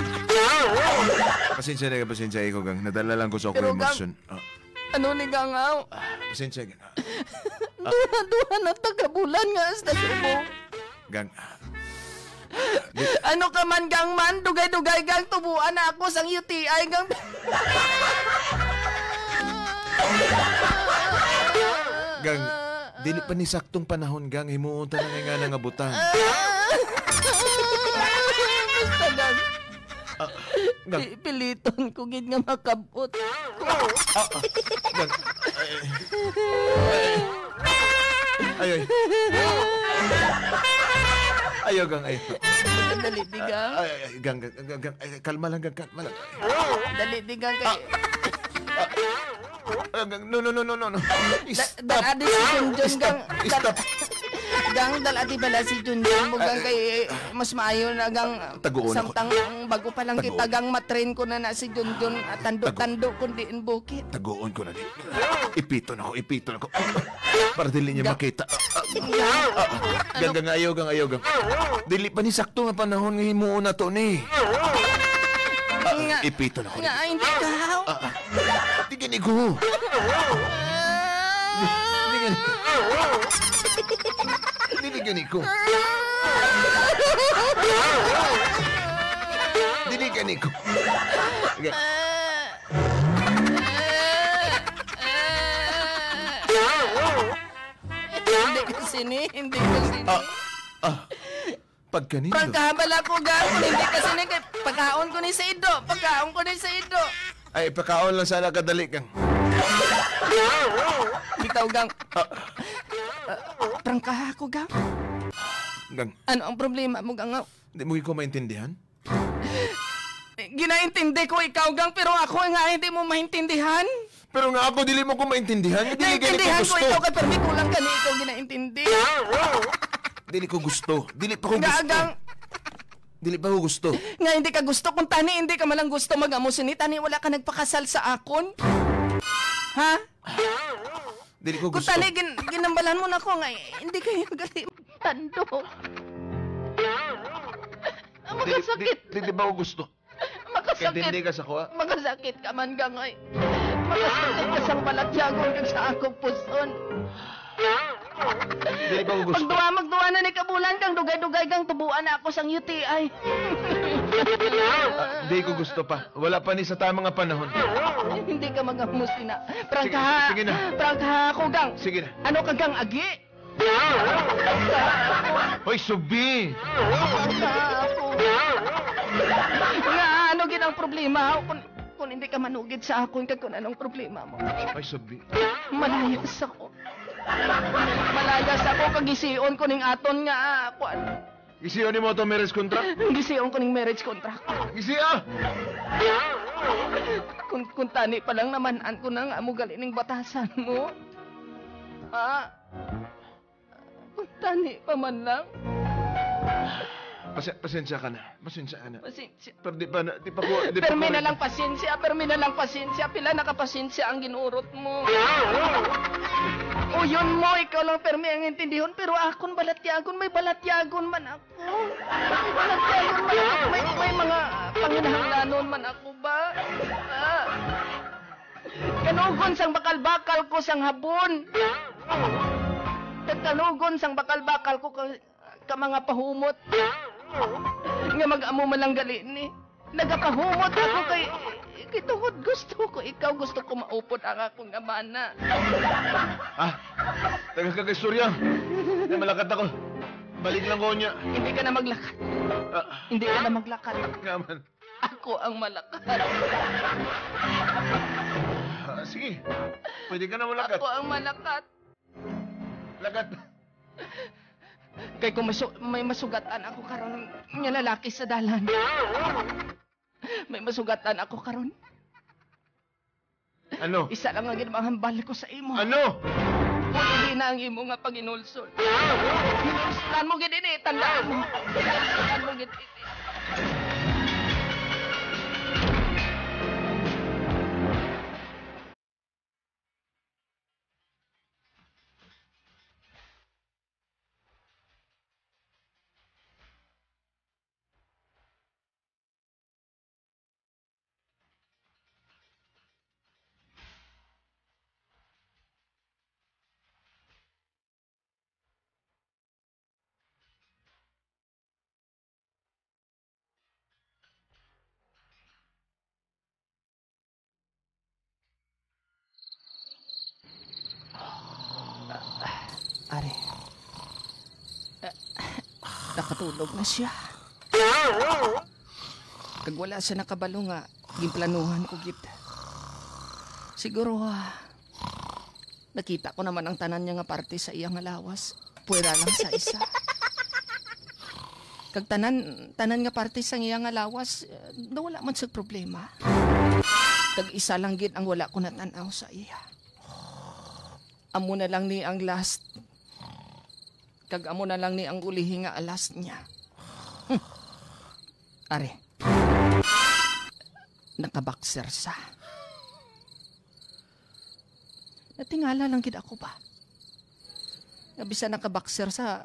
Pasensya na, gang. Pasensya ikaw, gang. Nadala lang ko sa akong Pero, gang, emosyon. Ah. Ano ni, gang, aw? Ah, pasensya, gang. Ah. Duha-duha na ta ka bulan nga hasta subong. Gang. Ano ka man, gang man? Dugay-dugay, gang, tubuan na ako sang U T I, gang. Gang, dili pa ni saktong panahon, gang, himuon ta na nga nga nga butang. Basta, gang. Ah, gang. Pi-, piliton ko gid nga makab-, Ot. Ah, ah, gang. Ay, ay. Ay, ay. Ayaw, gang, ayaw. Dali, di, gang. Ay, ay, ay, gang, gang, gang, gang. Ay, kalma lang, gang, kalma lang. Dali, di, gang, kay Ah, gang, no, no, no, no, no, no. Da-, Stop. dala di si Junjun, Stop. gang. Dal-, Stop. gang, dala di bala si Junjun mo, gang, Ah, kay mas maayo na, gang, Taguon ako. samtang bago pa lang Taguon. kita, gang, matrain ko na na si Junjun, ah, tando-tando, Taguon. kundi in bukid. Taguon ko na di. Ipiton ako, ipiton ako. Para dili niya Ga- makita. Ah, ah, Ga- ah, ah. Ano? Gang, gang, ayaw, gang, ayaw, gang. Dili pa ni sakto nga panahon nga himuon nato ni. Ah, Nga, ipiton ako. nga, ay, hindi ka. Ah, ah. Di gani ko. Ah. Di gani. Dili gani ko. Dili gani ko. Hindi ko sini, hindi ko sini. Ah, ah. Pagkanindo. Prangkaha bala ko, gang. Kung hindi ka sini, kay pagkaon ko ni sa ido. Pagkaon ko ni sa ido. Ay, pagkaon lang sana kadali, gang. Bitaw, gang. Ah. Ah, prangkaha ko, gang. Gang. Ano ang problema mo, gang? Di mo ko maintindihan? Ginaintindi ko ikaw, gang, pero ako nga hindi mo maintindihan. Pero nga ako, dili mo ko maintindihan. Dili gani ko Naintindihan ko gusto. ikaw, kay permi kulang ka ni ikaw ginaintindi. Dili ko gusto. Dili pa ko Nga, gusto. gang. Dili pa ko gusto. Nga hindi ka gusto. Kung tani, hindi ka man lang gusto mag-amo sini, tani wala ka nagpakasal sa akon. Ha? Dili ko Kung gusto. tani, gin-, ginambalan mo na ko nga, eh, hindi kayo gali tando. Dili, Makasakit. di, di, di ba ko gusto? Makasakit. Kaintindi ka sa kuha? Makasakit ka man, gang, ay. Makasakit ka sang balatyagon kag sa akong puson. Dili ba ko gusto? Magduwa, magduwa na ni kabulan kang dugay-dugay kang tubuan na ako sang U T I. Ah, di ko gusto pa. Wala pa ni sa tama nga panahon. Hindi ka magamus na. Sige, Prangkaha. sige na. Prangkaha ako, gang. Sige na. Ano ka, gang, agi? Hoy, subi! Nga, ano gid ang problema? Kung, kung hindi ka manugid sa akon, kag kung anong problema mo? Ay, subi. Malayas ako. Malayas ako, kag gisiyon ko ning aton nga, ah, kuwan. Gisiyon nimo to marriage contract? Gisiyon ko ning marriage contract. Gisiya! Kung, kung tani pa lang naman-an ko na nga amo gali ning batasan mo. Ha? Kung tani pa man lang. Pase-, pasensya ka na. Pasensya ka na. Pasensya. Pero di pa na, di pa ko, di pa Permi ko na rin lang pasensya, permi na lang pasensya. Pila na ka pasensya ang ginurot mo. Uyon mo, ikaw lang permi ang intindihon, pero akon balatyagon, may balatyagon man ako. May balatyagon man ako. May, may mga panginahanglanon man ako ba? Ah. Kanugon sang bakal-bakal ko sang habon. Kag kanugon sang bakal-bakal ko ka, ka mga pahumot. Nga mag-amo man lang gali ni. Nagapahumot ako kay, kay tungod gusto ko ikaw, gusto ko maupod ang akong amana. Ah, taga ka istorya. Ay, malakat ako. Balik lang ko niya. Hindi ka na maglakat. Ah. Hindi ka na maglakat. Nga man. Ako ang malakat. Ah, sige. Pwede ka na malakat. Ako ang malakat. Lakat. Kay kung masu-, may masugatan ako karon nga lalaki sa dalan. May masugatan ako karon. Ano? Isa lang ang ginamahambal ko sa imo. Ano? Puli na ang imo nga panginulsol. Hinulsulan mo gid ini, tandaan mo. Hinulsulan mo gid ini. Ari. Ah, nakatulog na siya. Kag wala siya nakabalo nga ginplanuhan ko gid. Siguro, ah, nakita ko naman ang tanan niya nga parte sa iya nga lawas. Pwera lang sa isa. Kag tanan, tanan nga parte sa iya nga lawas, eh, nawala man sa problema. Kag isa lang gid ang wala ko natan-aw sa iya. Amo na lang ni ang last. Kag amo na lang ni ang ulihi nga alas niya. Hmm. Are. Nakabakser sa. Natingala lang gid ako ba? Nga bisan nakabakser sa,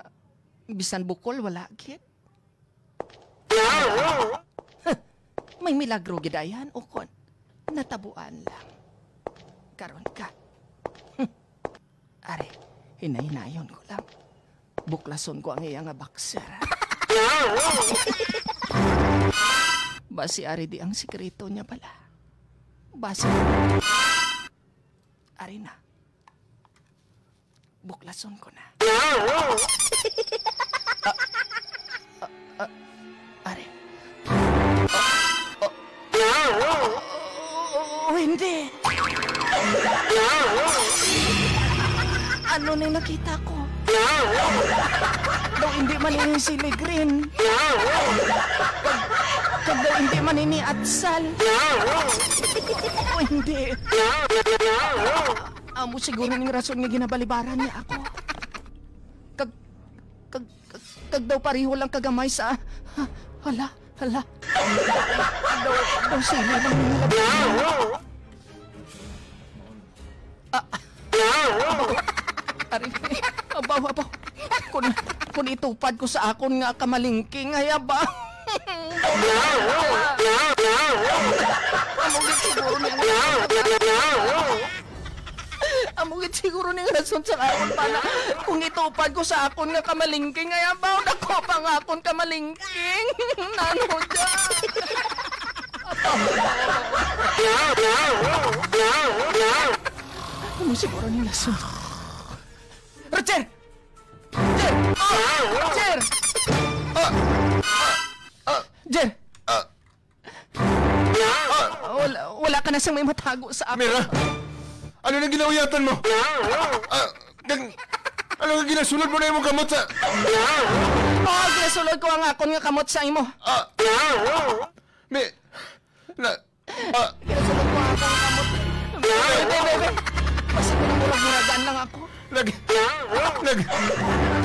bisan bukol, wala gid. May milagro gid ayan, ukon. Natabuan lang. Karon ka. Are, hinay-hinayon ko lang. Buklason ko ang iya nga boxer. Basi ari di ang sikreto niya bala. Basi. Ari na. Buklason ko na. Ah, ah, ah, are. Oh, oh, oh, hindi. Ano ni nakita ko? Daw hindi man ini siligrin. Kag, kag daw hindi man ini atsal. Oh, hindi. Amo siguro ning rason nga ginabalibaran niya ako. Kag, kag, kag, kag daw pareho lang kagamay sa, hala, hala. Daw, daw sili lang nila. Ah, abaw. Ari, abaw, abaw. Kun, kun itupad ko sa akon nga kamalingking, ay abaw. Amo gid siguro ni ang Amo gid siguro ning rason sa akon pa na kung itupad ko sa akon nga kamalingking, ay abaw, dako pa nga akon kamalingking. Nano dyan? Amo siguro ning rason. Roger! Jer! Ah! Jer! Ah! Ah! Jer! Ah! Ah, wala, wala ka na sang may matago sa akon. Mira, ano nang ginauyatan mo? Ah, kag, ano nga ginasulod mo na imong kamot sa... Oh, ginasulod ko ang akon nga kamot sa imo. Ah, mi, na, ah. Ginasulod ko ang akon nga kamot. Bebe, bebe, bebe. Basi ko na murag-muragan lang ako. Nag-, nag-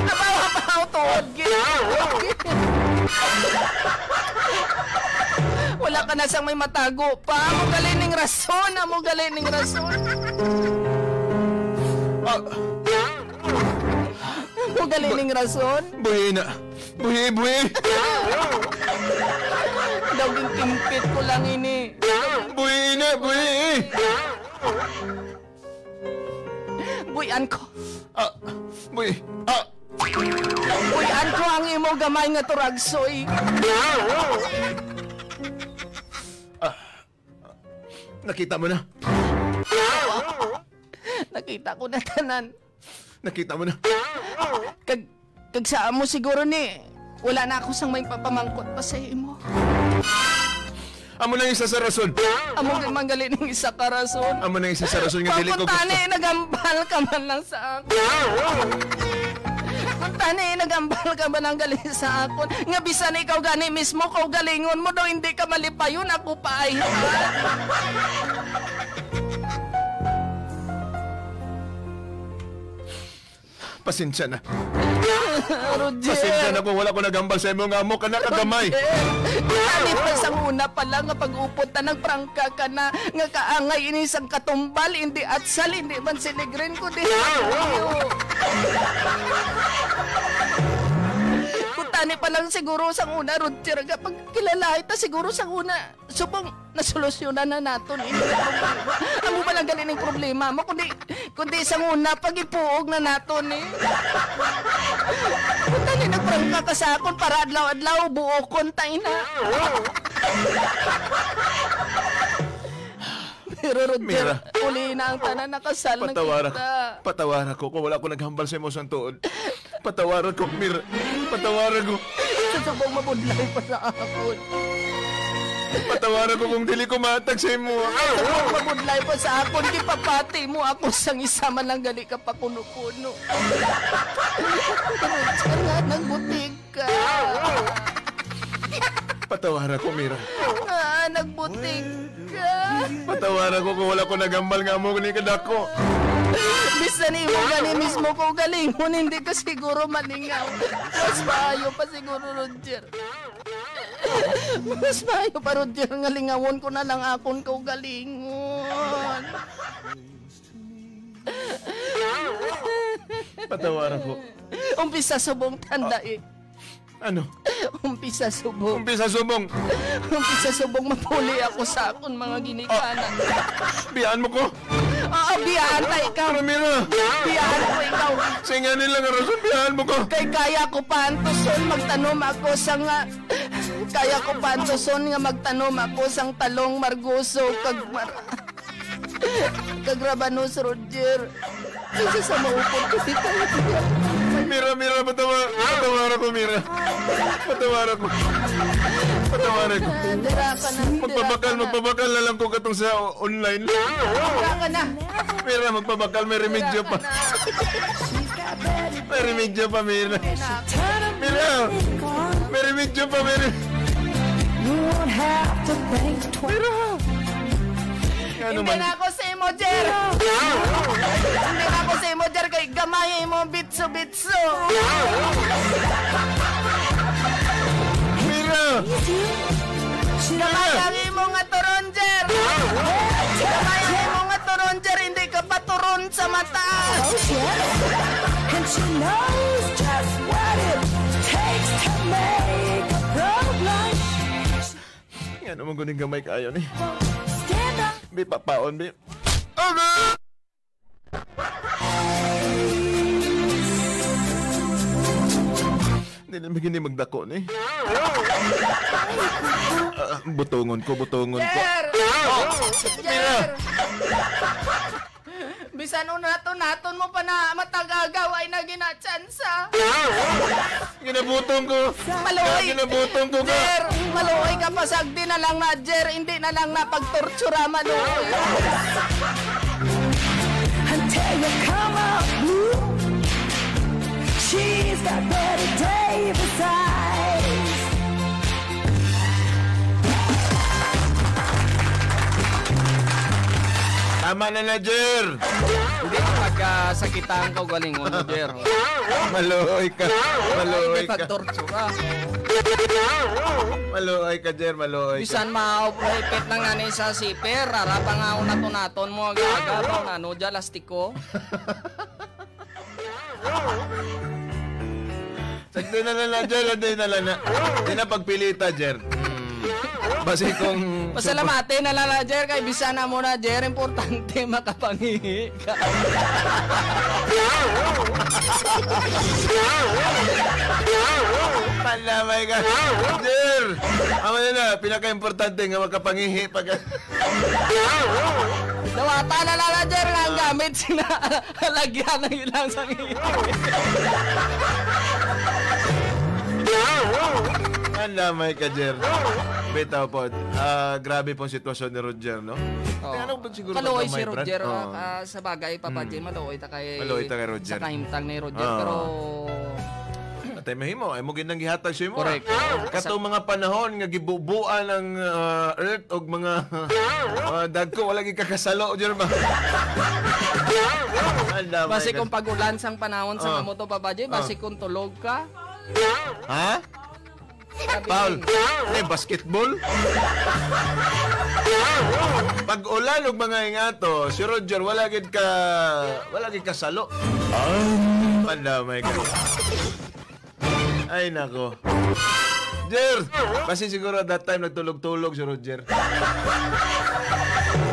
Nabaw-abaw tuod gid. Wala ka na sang may matago pa. Amo gali ning rason, amo gali ning rason. Ah. Amo gali ning rason. Buhi na. Buhi, buhi. Daw gintimpit ko lang ini. Buhi na, buhi. Buy-an ko. Ah, buy-, ah. Buy-an ko ang imo gamay nga turagsoy. Ah, nakita mo na? Nakita ko na tanan. Nakita mo na? Kag Kag sa amo siguro ni, wala na ako sang may papamangkot pa sa imo. Amo na isa sa rason. Amo gid man gali ning isa ka rason. Amo na isa sa rason nga dili ko gusto. Kuntani, nagambal ka man lang sa akon. Kuntani, nagambal ka man lang gali sa akon. Nga bisan ikaw gani mismo, kaugalingon mo daw hindi ka malipayon, ako pa ay. Pasensya na. Roger! Pasensya na kung wala ko naghambal sa imo nga amo ka na kagamay. Roger! Tani pa sang una pa lang nga pag-upod ta, nagprangka ka na nga kaangay ini sang katumbal, hindi atsal, hindi man siligrin, kundi labuyo. Kung tani pa lang siguro sang una, Roger, nga pagkilalahi ta siguro sang una. Subong nasolusyonan na naton ini nga problema. Amo ba lang gali ning problema mo, kundi, kundi sang una, pagipuog na naton ni. Buta ni, nagprangka ka sa akon para adlaw-adlaw buokon ta ina. Pero Roger, Mira. Uli na ang tanan, nakasal na Patawara ko. Kita. Patawara ko kung wala ko naghambal sa imo sang tuod. Patawara ko, Mira. Patawara ko. Sa subong mabudlay pa sa akon. Patawara ko kung dili ko mahatag sa imo. Sa subong mabudlay pa sa akon, gipapati mo ako sang isa man lang gali ka pakuno-kuno. Pero nga nagbutig ka. Patawara ko, Mira. Ah, nagbutig ka. Patawara ko kung wala ko nagambal nga amo ni kadako. Bisan imo gani mismo ko galingon, hindi ka siguro malingaw. Mas maayo pa siguro, Roger. Mas maayo pa, Roger, nga lingawon ko na lang akon kaugalingon. Patawara ko. Umpisa subong tandai. Ano? Umpisa subong. Umpisa subong. Umpisa subong mapuli ako sa akon mga ginikanan. Ah, biyaan mo ko? Oo, biyaan ta ikaw. Pero Mira. Biyaan ko ikaw. Sa ing-ani lang nga rason, biyaan mo ko. Kay kaya ko pa antuson, magtanom ako sa nga, kaya ko pa antuson nga magtanom ako sang talong, margoso, kag mar-, kag rabanos, Roger. Kaysa sa maupod ko si Taya. Mira, Mira, patawa-, patawara ko, Mira. Patawara ko. Patawara ko. Ah, dira ka na, dira Magpabakal, ka na. magpabakal na lang ko katong sa o-, online. Dira ka na. Mira, magpabakal, may remedyo Dira pa. ka na. May remedyo pa, Mira. Dira ka na. Mira, may remedyo pa, Mira. You won't have to think twice. Mira. Ano Hindi man? na ako sa imo, Jer. Hindi na ako sa imo, Jer. Kay gamay imo bitso-bitso. Mira! Gamay Mira! ang imo nga turon, Jer. Gamay ang imo nga turon, Jer. Hindi ka pa turon sa mataas. Oh, yes. And she knows just what it takes to make a pro blush. Nga naman guning gamay kaayo ni. Stand up. Bi, papaon, bi. Aga! Dili na gini magdako ni. Ah, butongon ko, butongon ko. Jer! Oh, Jer! Mira! Bisan unaton-naton mo pa na matag-aga, way na ginatsansa. Ginabutong ko. Maloy. Ginabutong ko ka. Jer, maloy ka pa, sagdi na lang na, Jer. Hindi na lang na pagtortura, maloy. Until you come out blue. She's got Bette Davis eyes. Tama na na, Jer. Hindi pagkasakitan ka ugalingon mo, Jer. Maluoy ka. Maluoy Hindi ka. pagtortura. Maluoy ka, Jer. Maluoy ka. Bisan ma-, maipit lang nga ni sa siper, ara pa nga unaton-aton mo, aga-aga, ano, dyan, lastiko. Sagdi na lang na, Jer. Sagdi na lang na. Di na pagpilita, Jer. Hmm. Basi kung Pasalamati na lang na, Jer. Kay bisa na mo na, Jer. Importante, makapangihi ka. Pandamay ka. Jer! Amo na na, pinaka-importante nga makapangihi pag Dawata na lang na, Jer, nga ang gamit sina lagyan ng ilang sa ngiti. Ang damay ka, Jer. Bitaw po. Ah, grabe pong sitwasyon ni Roger, no? Oo. Kaya ano po siguro Kaluoy pag si may brand? Roger, Oo. ah, ah, sa bagay, Papa Mm. Jim, maluoy ta kay Maluoy ta kay Roger. sa kahimtang ni Roger, Oo. pero At Tay mahimo, ay mo gid nang gihatag sa imo. Correct. Katong mga panahon nga gibubuan ang, ah, earth og mga, ah, dagko, wala gid kakasalo, Jer, ba? Anda, Basi my kung God. Pag-ulan sang panahon sa Oh. Amo to, Papa J, basi Oh. Kung tulog ka. Ha? Sabi Paul, ni basketball? Pag-ulan og mga ingato, si Roger, wala gid ka, wala gid kasalo. Anda, my God. Ay, nako. Jer, kasi siguro that time nagtulog-tulog si Roger.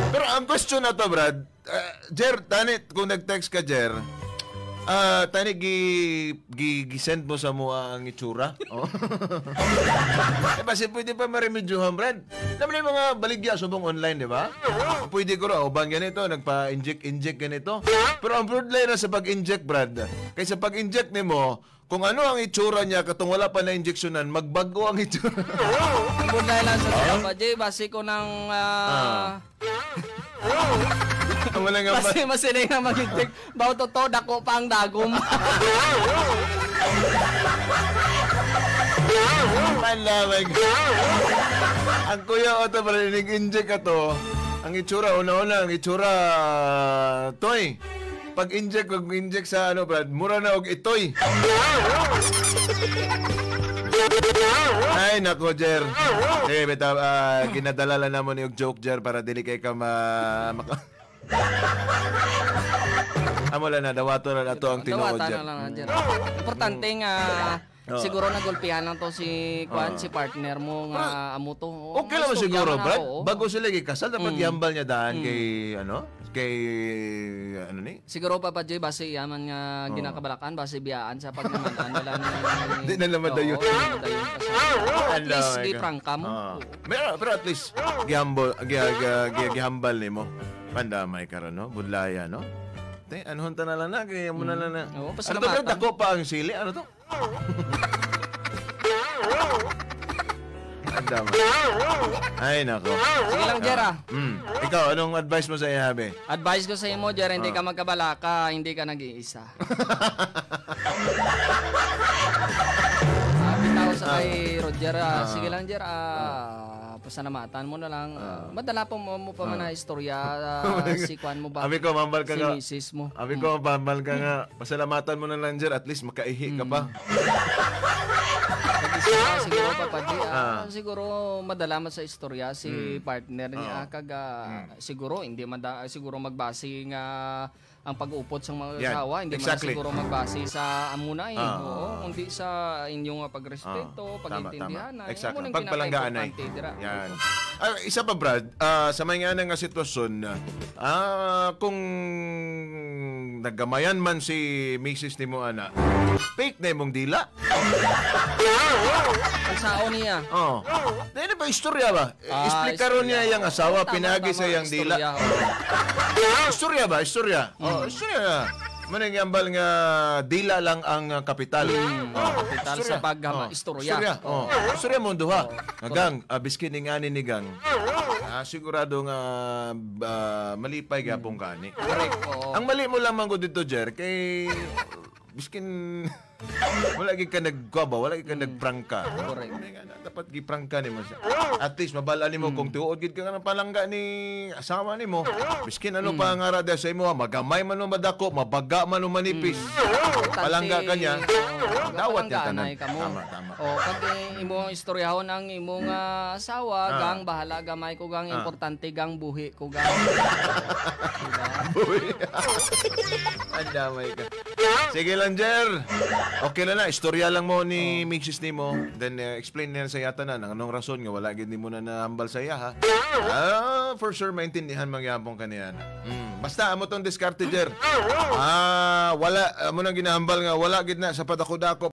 Pero ang question na to, Brad, ah, Jer, tani, kung nag-text ka, Jer, ah, tani, gi, gi, gi-send mo sa mua ang itsura? Oh. Eh, basi pwede pa maremedyohan, Brad. Alam mo na yung mga baligya subong online, di ba? Pwede ko ra, uban ganito, nagpa-inject-inject ganito. Pero ang broad line na sa pag-inject, Brad, kaysa pag-inject nimo, kung ano ang itsura niya katong wala pa na-injeksyonan, magbago ang itsura. Ang bunay lang sa Ah? Papa J, basi ko nang, ah, Ah. Ang wala nga ba? Basi masiling na mag-inject. Baw to to, dako pa ang dagom. Wala, mag-, ang kuya o to, pala, inig-inject ka to. Ang itsura, una-una, ang itsura, toy. Pag-inject, pag-inject sa ano, Brad, mura na og itoy. Ay, nako, Jer. Eh, bitaw, ah, ginadala lang namon ni og joke, Jer, para dili kay ka ma-, maka-, amo lang na, dawato na nato ang tinuod, Dawata Jer. Na lang, Jer. Importante nga, Oo. Siguro nagulpihan lang to si, kuan, Oo. Si partner mo nga Pero, amo to. Oo, okay lang istorya siguro, man Brad. Ako, oo. Bago sila gikasal, dapat Mm. gihambal niya daan Mm. kay, ano? Kay, ano ni? Siguro, Papa J, basi yaman nga Oo. ginakabalakan, basi biyaan sa pagmamanan nila ni Di na naman Oo, dayon. Di na dayon kasal. At Ano, least, ikaw? Giprangka mo. Oo. Pero, pero at least, gihambal, gi-, gi-, gi-, gihambal nimo. Pandamay ka ron, no? Budlaya, no? Te, anuhon ta na lang na, kaya mo na Mm. lang na. Oo, Ano to, Brad? Pasalamatan. Dako pa ang sili? Ano to? Ang dami. Ay, nako. Sige lang, Jer, ah. Mm. Ikaw, anong advice mo sa iya, be? Advice ko sa imo, Jer, hindi Ah. ka magkabalaka, hindi ka nag-iisa. Sabi tao sa Ah. kay Roger, ah, Ah. Sige lang, Jer, ah, pasalamatan mo na lang. Ah. Ah, madala pa mo, mo pa man Ah. na istorya, ah, Abi ko, si kuan mo ba? Abi ko, mambal ka Si nga. Misis mo. Abi Mm. ko, mambal ka nga. Pasalamatan mo na lang, Jer, at least makaihi ka Mm. pa. Pag-isa ka, siguro, Papa G, ah, Ah. siguro madala man sa istorya si Mm. partner niya, Oo. kag, ah, Mm. siguro, hindi man da-, siguro magbase nga ang pag-upot sa mga Yan. asawa, hindi man Exactly. siguro magbase sa amo na eh. Ah. Oo, kundi sa inyong, ah, pagrespeto, Ah. Tama, pag-intindihan tama. na. Exactly. Amo nang Pagpalanggaan na eh. Pinakaimportante dira. Yan. Ah, isa pa, Brad, ah, sa may nga na nga sitwasyon, ah, kung nagamayan man si misis nimo, ana, fake na imong dila. Ang sao niya? Oh. Dili ba istorya ba? Ah, Explikaron istorya. niya yung asawa, Tama, pinagi tama, sa iyang dila. istorya. Oh. Istorya ba? Istorya. Oh, Mm. istorya. Manangyambal nga dila lang ang, ah, kapital. Mm, Oh, kapital istorya. sa pag, ah, Oh, istorya. istorya. Oh, istorya mo duha. Oh, Nga, correct. Gang, ah, biskin ning ani ni Gang. Ah, sigurado nga, ah, malipay gyapon ka ani. Correct, oo. Ang mali mo lamang ko dito, Jer, kay biskin wala gid ka nagkuha ba? Wala gid ka Mm. nagprangka. Correct. Hindi nga na, dapat giprangka nimo siya. At least, mabal-an nimo Mm. kung tiuod gid ka nga palangga ni asawa nimo. Biskin ano Mm. pa nga ara diha sa imo, magamay man o madako, mabaga man o manipis. Mm. Palangga ka niya, Importante, oo, dawat niya tanan. palangganay ka mo. Tama, tama. O, pag i-, imo ang istoryahon ang imong, ah, asawa, Ah. Gang, bahala, gamay ko, Gang, Ah. importante, Gang, buhi ko, Gang. Diba? Buhi. Ang damay ka. Sige lang, Jer. Okay na na. Istorya lang mo ni Oh. misis nimo. Then, eh, explain niya sa iya tanan ang anong rason nga wala gid nimo na nahambal sa iya, ha? Ah, for sure, maintindihan man gyapon ka niya. Mm. Basta, amo tong diskarte, Jer. Ah, wala, amo nang ginahambal nga wala gid na sa padako-dako